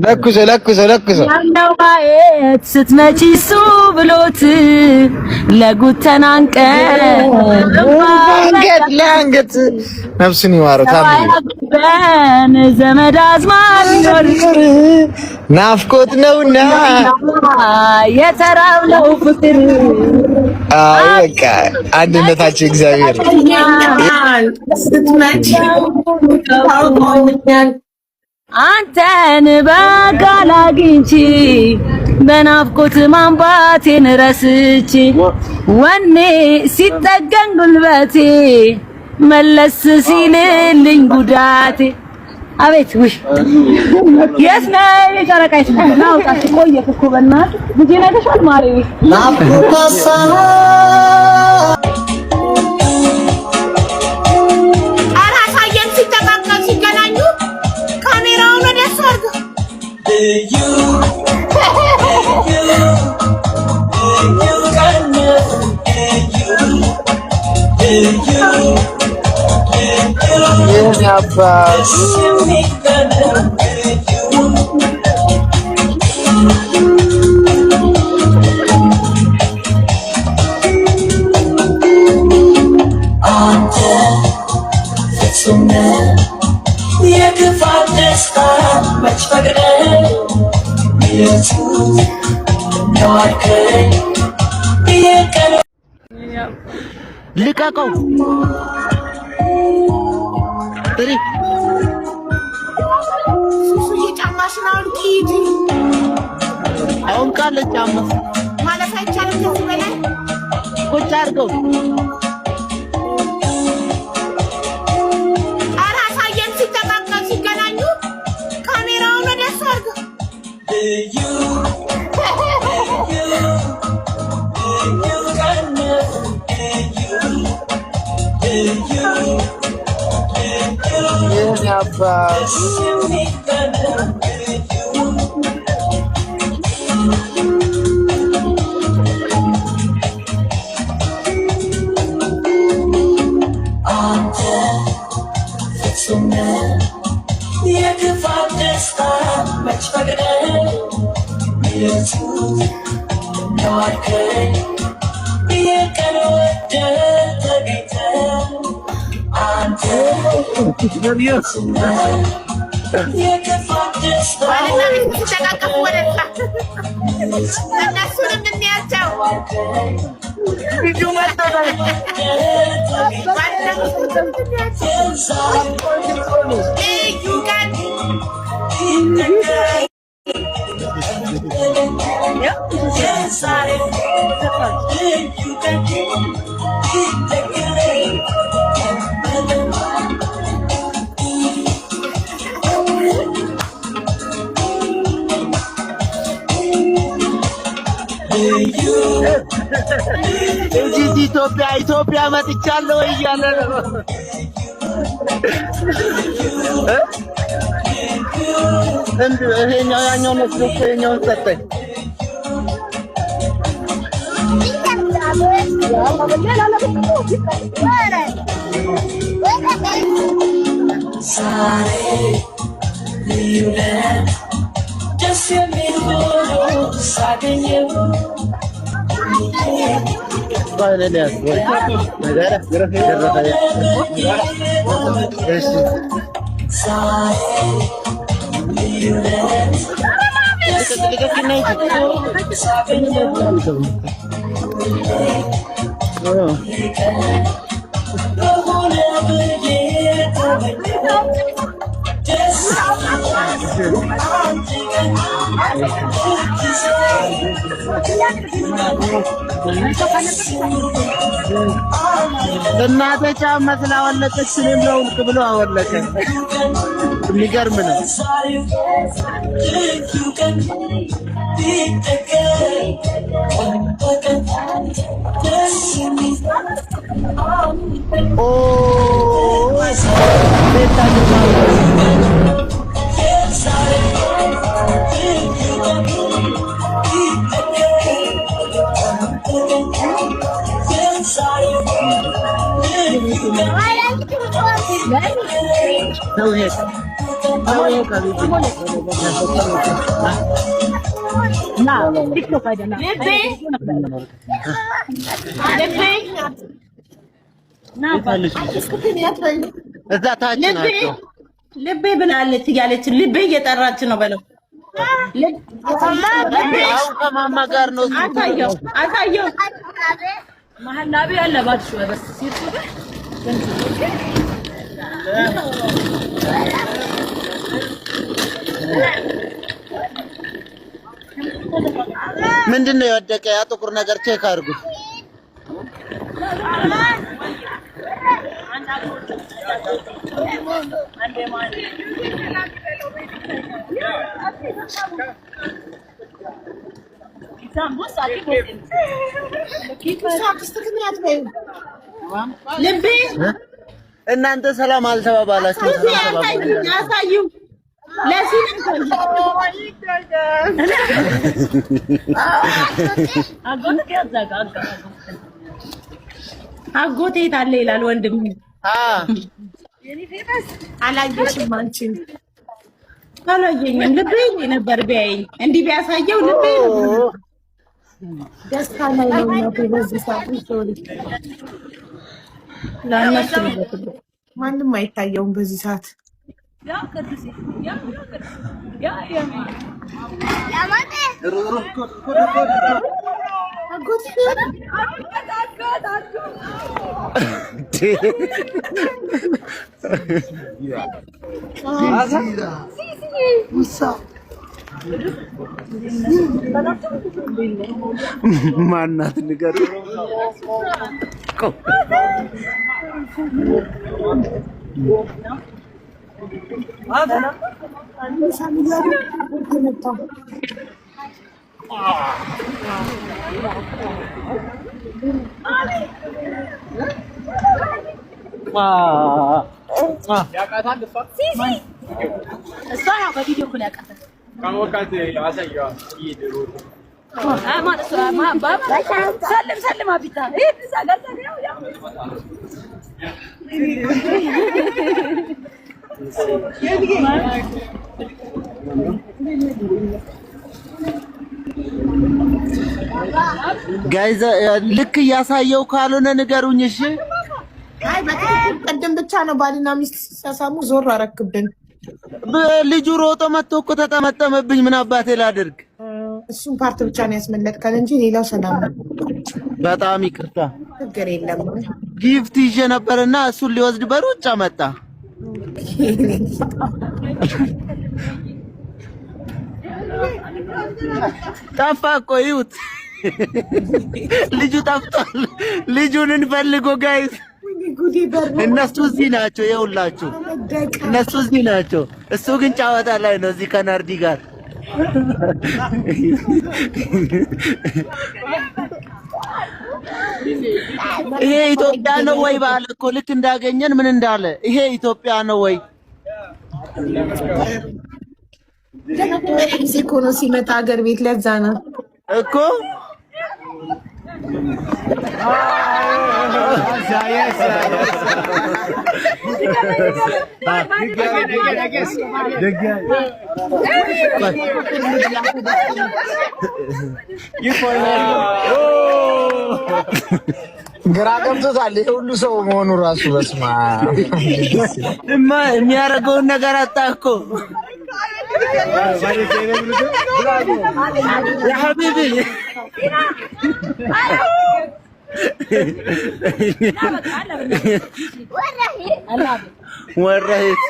ለኩሶ ለኩሶ ለኩሶ ያለው ማየት ስትመጪ እሱ ብሎት ለጉድ ተናንቀን አንገት ለአንገት ነፍሱን ይማረው። ታምዬ ዘመድ አዝማድ ቢኖር ናፍቆት ነውና የተራብነው ፍቅር። አይ በቃ አንድነታቸው እግዚአብሔር ስትመጪ ታውቆኛል። አንተን በአካል አግኝቼ በናፍቆት ማንባቴን ረስቼ ወኔ ሲጠገን ጉልበቴ መለስ ሲልልኝ ጉዳቴ። አቤት ውይ፣ የት ነህ የጨረቃ? የት ነህ? ና ውጣ። ቆየህ እኮ በእናትህ ልጄን አይተሻል ማሬ? ኧረ አሳየን። ሲተቃቀፉ ሲገናኙ ካሜራውን ወደ እሱ አድርገው። የኔ አባት። አንተ ፍጹም ነህ፣ የክፋት ደስታ መች ፈቅደህ ንጹህ ነው አልከኝ የቀን ልቀቀው። ጥሪ። ሱሱዬ ጫማሽን አውልቂ ሂጂ። አሁን ቃለ ጫማ ማለት አይቻልም ከዚህ በላይ። ቁጭ አድርገው። ኧረ አሳየን። ሲተቃቀፉ ሲገናኙ ካሜራውን ወደ እሱ አድርገው። ልዩ ልዩ ልዩ ቀን ነው፣ ልዩ ልዩ ልዩ የኔ አባት። ደስ የሚል ቀን ነው፣ ልዩ። አንተ ፍጹም ነህ፣ የክፋት ደስታ መች ፈቅደህ ንጹህ ነው አልከኝ የቀን ወደህ ተገኝተህ አንተ ፍጹም ነህ፣ የክፋት ደስታ ባልና ሚስት ሲተቃቀፉ ወደዛ እነሱንም እንያቸው። አልከኝ ልጁ መጥቶታል። ባልና ሚስቱንም እንያቸው። ልዩ ቀን። የዛሬው ልዩ ቀን ይደገም። ልዩ እዚህ ኢትዮጵያ ኢትዮጵያ መጥቻለሁ እያለ ነው። እ? እንድ ይሄኛው ያኛውን ወስዶ እኮ ይሄኛውን ሰጠኝ። ዛሬ ልዩ ዕለት ደስ የሚል ሆኖ ሳገኘው። ዛሬ ልዩ ዕለት ደስ የሚል ሆኖ ሳገኘው ቀን በሆነ ብዬ ተመኘሁ ደስ አንድ ቀን ሁልጊዜ ደስ የሚል እናቴ ጫማ ስላወለቀች እኔም ለውልቅ ብሎ አወለቀ። የሚገርም ነው። ዛሬው ልዩ ቀን ቢጠገን ቀን በቀን ደስ የሚል ኦ ቤታ ግርማ። የዛሬው ልዩ ቀን ቢጠገን ቀን በቀን የዛሬው ልዩ ቀን ነው ይሄ። እዛ ታች ናቸው። ልቤ ብላለች እያለች ልቤ እየጠራች ነው በለው። አሁን ከማማ ጋር ነው። አሳየው አሳየው። መሀላቢ አለ ባድሽ በስ ሲርሱ ምንድን ነው የወደቀ? ያ ጥቁር ነገር check አድርጉት። ልቤ እናንተ ሰላም አልተባባላችሁም። ሰላም ተባባሉ። አሳዩ አጎቴ የት አለ ይላል ወንድሜ። አላየሽም? አንቺን አላየኝም። ልቤ ነበር ቢያየኝ እንዲህ ቢያሳየው ልቤ ነበር። ደስታ ላይ ነው እናቴ በዚህ ሰዓት ለእነሱ ማንም አይታየውም በዚህ ሰዓት። ማናት ንገሩ። እሷ ያው በቪዲዮ እኮ ነው ያውቃታል። ሰልም ሰልም አቢታ Guys ልክ እያሳየው ካልሆነ ንገሩኝ። እሺ አይ በትክክል ቅድም ብቻ ነው ባልና ሚስት ሲሳሳሙ ዞር አረክብን። ልጁ ሮጦ መጥቶ እኮ ተጠመጠመብኝ። ምን አባቴ ላድርግ? እሱን part ብቻ ነው ያስመለጥከን እንጂ ሌላው ሰላም ነው። በጣም ይቅርታ። ችግር የለም። Gift ይዤ ነበርና እሱን ሊወስድ በሩጫ መጣ። ጠፋ እኮ ይዩት፣ ልጁ ጠፍቷል። ልጁን እንፈልጎ guys። እነሱ እዚህ ናቸው፣ ይኸውላችሁ እነሱ እዚህ ናቸው። እሱ ግን ጨዋታ ላይ ነው እዚህ ከናርዲ ጋር። ይሄ ኢትዮጵያ ነው ወይ ባለ እኮ ልክ እንዳገኘን ምን እንዳለ ይሄ ኢትዮጵያ ነው ወይ? ጊዜ እኮ ነው ሲመጣ ሀገር ቤት። ለዛ ነው እኮ ግራ ገብቶታል። ይሄ ሁሉ ሰው መሆኑ ራሱ በስመ አብ እማ የሚያደርገውን ነገር አጣ እኮ ያ ሐቢቢ ወረሂት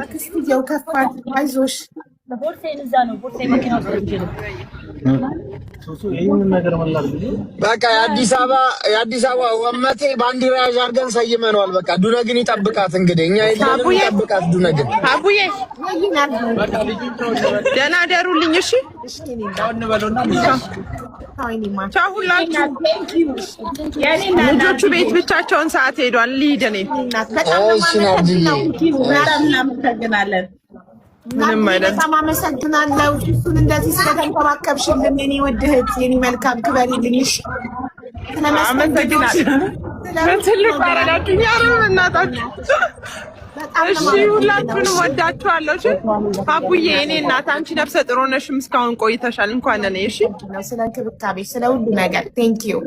አክስትየው ከፋት። አይዞሽ ቦርሳዬን እዛ ነው፣ ቦርሳዬ መኪና ውስጥ ረስቼ ነው። በቃ የአዲስ አበባ ወመቴ ባንዲራ ያዥ አድርገን ሰይመነዋል። በቃ ዱነግን ይጠብቃት። እንግዲህ እኛ የለንም፣ ይጠብቃት ዱነግን። አቡዬ ደህና ደሩልኝ። እሺ ቻው ሁላችሁ። ልጆቹ ቤት ብቻቸውን ሰዓት ሄዷል። ልሂድ እኔ። እሺ ናርድዬ። በጣም እናመሰግናለን። ምንም አይደለም። በጣም አመሰግናለሁ። እሱን እንደዚህ ስለተንከባከብሽልን የኔ ውድ እህት፣ የኔ መልካም፣ ክበሪልኝ። እሺ አመሰግናለሁ። ትልቅ አረጋችሁኝ። ኧረ በእናታችሁ። በጣም እሺ ሁላችሁንም ወዳችኋለሁ። እሺ አቡዬ የኔ እናት፣ አንቺ ነፍሰ ጡር ሆነሽም እስካሁን ቆይተሻል። እንኳን እኔ። እሺ ነው ስለ እንክብካቤ፣ ስለ ሁሉ ነገር thank you።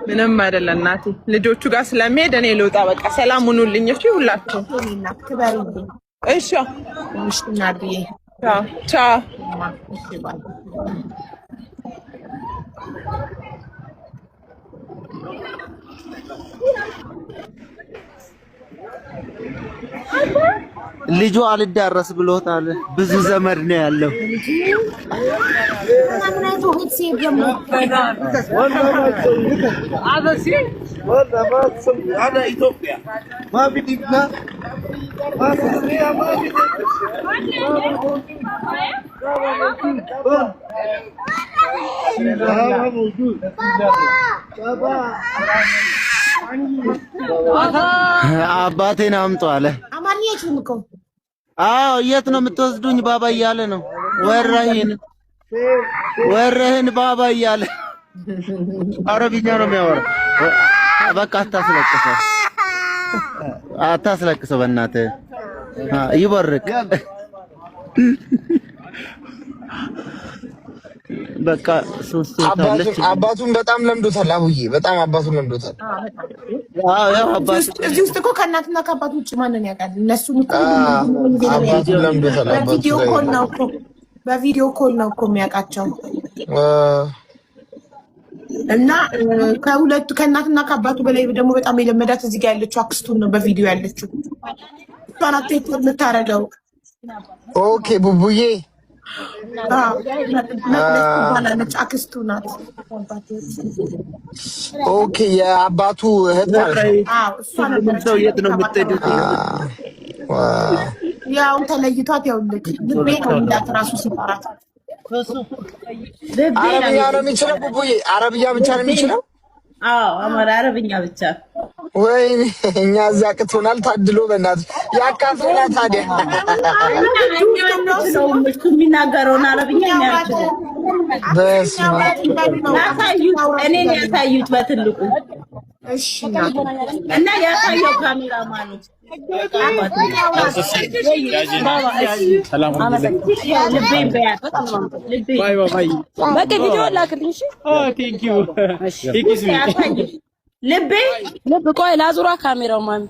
ምንም አይደለ እናቴ። ልጆቹ ጋር ስለሚሄድ እኔ ልውጣ። በቃ ሰላም ሁኑልኝ። እሺ ሁላችሁ። የኔ እናት ክበሪልኝ። እሺ እሺ እናትዬ። ቻው ቻው። እሺ bye። ልጁ አልዳረስ ብሎታል። ብዙ ዘመድ ነው ያለው። ምን አይነት ውህድ ሲሄድ ደግሞ ولا ما تسوي انا اثيوبيا ما بدنا ما في ما بدنا موجود بابا. አባቴን አምጡ አለ። አማርኛ አይችልም እኮ። አዎ የት ነው የምትወስዱኝ ባባ እያለ ነው። ወረህን ወረህን ባባ እያለ አረብኛ ነው የሚያወራው። በቃ አታስለቅሰው፣ አታስለቅሰው በእናትህ ይበርቅ። በቃ ሶስት ታለች። አባቱን በጣም ለምዶታል። አቡዬ በጣም አባቱን ለምዶታል። አዎ ያው አባቱ እዚህ ውስጥ እኮ ከእናትና ከአባቱ ውጭ ማንን ያውቃል? እነሱን እኮ አባቱን ለምዶታል። አባቱ በ video call ነው እኮ፣ በ video call ነው እኮ የሚያውቃቸው። እና ከሁለቱ ከእናትና ከአባቱ በላይ ደግሞ በጣም የለመዳት እዚህ ጋር ያለችው አክስቱን ነው። በቪዲዮ ያለችው እሷ ናት take የምታደርገው። Okay ቡቡዬ። መቅደስ ትባላለች። አክስቱ ናት። Okay የአባቱ እህት ማለት ነው። አዎ እሷ ነበረች። ሰው የት ነው የምትሄዱት? ያው ተለይቷት ያውልክ ልቤ ነው የሚላት ራሱ ሲጠራት። አረብኛ ነው የሚችለው ቡቡዬ? አረብኛ ብቻ ነው የሚችለው? አዎ አማራ አረብኛ ብቻ። ወይኔ እኛ እዚያ አቅቶናል። ታድሎ በእናትሽ ያካፍላ ታዲያ። እሱ የሚናገረውን አረብኛ እኛ አንችልም። በስመ አብ። ያሳዩት፣ እኔን ያሳዩት በትልቁ እና ያሳየው ካሜራማኑ። ልቤን በያት ልቤን። በቃ ቪዲዮ ላክልኝ። እሺ ያሳየው ልቤ። ልብ ቆይ ላዙራ ካሜራው ማሚ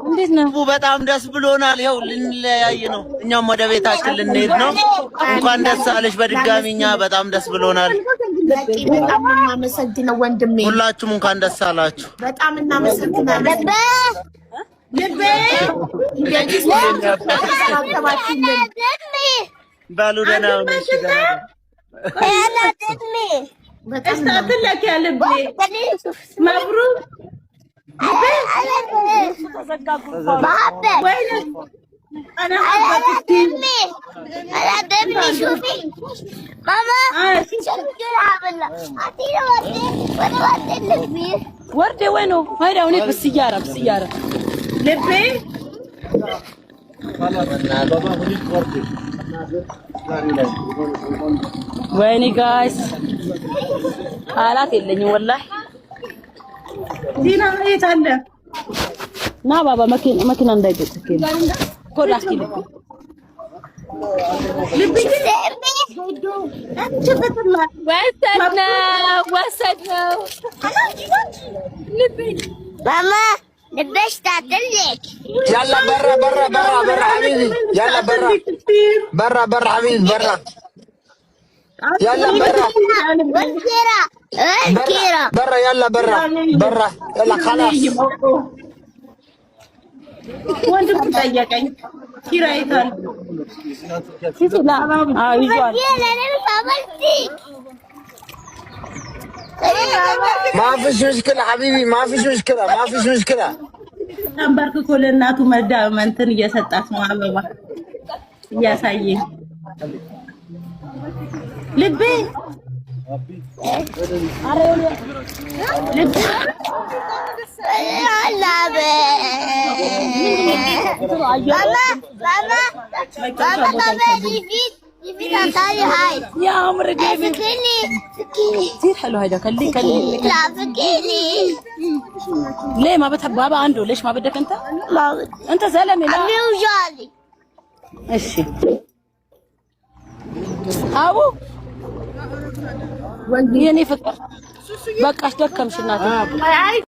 እንዴት ነው? ቡ በጣም ደስ ብሎናል። ይኸው ልንለያይ ነው። እኛም ወደ ቤታችን ልንሄድ ነው። እንኳን ደስ አለሽ በድጋሚ። እኛ በጣም ደስ ብሎናል። በጣም ነው የማመሰግነው ወንድሜ። ሁላችሁም እንኳን ደስ አላችሁ። በጣም እናመሰግናለን። ልቤ። እንደዚህ ስለተንከባከባችሁልን። በሉ ደህና ሁኑ። እሺ ደህና ሁኑ። በጣም ትለኪያ ልቤ مبروك ወይኔ انا حبك. ወርዴ ወይ ነው ሄዳ ሁኔት بالسيارة بالسيارة ልቤ። ወይኔ guys ቃላት የለኝም ወላሂ። ዲና የት አለ? ና ባባ መኪና መኪና እንዳይገጭ ኮዳኪ ወሰድነው ወሰድነው ልቤ። ماما لبست لك. يلا برا برا برا برا حبيبي، يلا برا برا برا حبيبي برا، يلا برا. والكرة والكرة. برا يلا برا برا يلا خلاص. ወንድሙ ጠየቀኝ። ኪራይታል ما فيش مشكلة حبيبي ما فيش مشكلة ما فيش مشكلة። ተንበርክኮ ለእናቱ መዳ እንትን እየሰጣት ነው፣ አበባ እያሳየ ልቤ ልቤ። يا عمري كثير حلو هيدا. خليه خليه. ليه ما بتحب بابا عنده؟ ليش ما بدك انت؟ انت زلمه لا. እሺ አቡ የኔ ፍቅር በቃሽ፣ ደከምሽ እናቴ።